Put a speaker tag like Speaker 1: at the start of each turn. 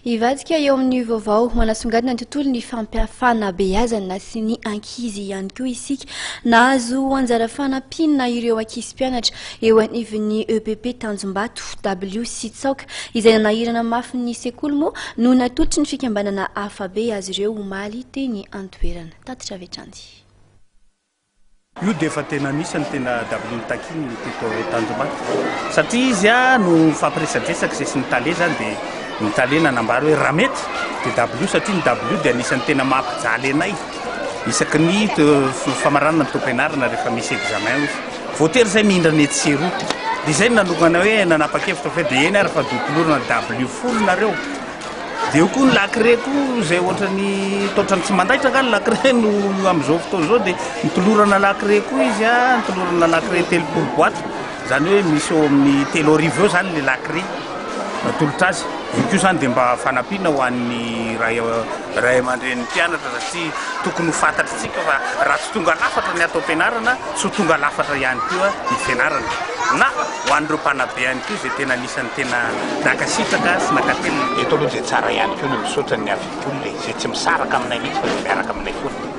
Speaker 1: Hivadika eo amin'ny vaovao manasongadina ny tontolon'ny fanabeazana sy ny ankizy ihany koa isika. Nahazo anjara fanampiana ireo ankizy mpianatra eo anivon'ny EPP Tanjombato, W sy Tsaoka, izay nanahirana mafy ny sekoly moa no natolotry ny fikambanana Afabe azy ireo omaly teny an-toerana. Tatitra avy hatrany.
Speaker 2: Io dia efa tena anisany tena dabilio nitakiany ny teto Tanjombato satria izy no nifampiresadresaka izay sy ny tale izany dia ny tale nanambara hoe raha mety dia dabilio satria ny dabilio dia anisany tena mampijaly anay isaky ny famaranana ny taom-pianarana rehefa misy examen hozy voatery izay mihindrana etsy sy eroa dia izay no nanokana hoe nanapa-kevitra fa hoe dia eny ary fa dotolorana dabilio folo nareo. Dia eo koa ny lakre koa izay ohatran'ny toa ohatran'ny tsy mandaitra angaha ny lakre no amin'izao fotoana izao dia notolorana lakre koa izy an, notolorana lakre 30 boîte, izany hoe misy eo amin'ny 3000 eo izany ilay lakre natolotra azy. Io koa izany dia mba fanampiana ho an'ny ray ray aman-drenin'ny mpianatra satria tokony ho fantatr'tsika fa raha tsy tonga lafatra ny ato am-pianarana tsy ho tonga lafatra ihany koa ny fianarana na ho an'ireo mpanabe ihany koa izay tena anisan'ny tena nankasitraka sy nankatelina. Eto aloha dia tsara ihany koa ny misaotra ny Avipoule izay tsy misaraka aminay mihitsy fa dia miaraka aminay foana.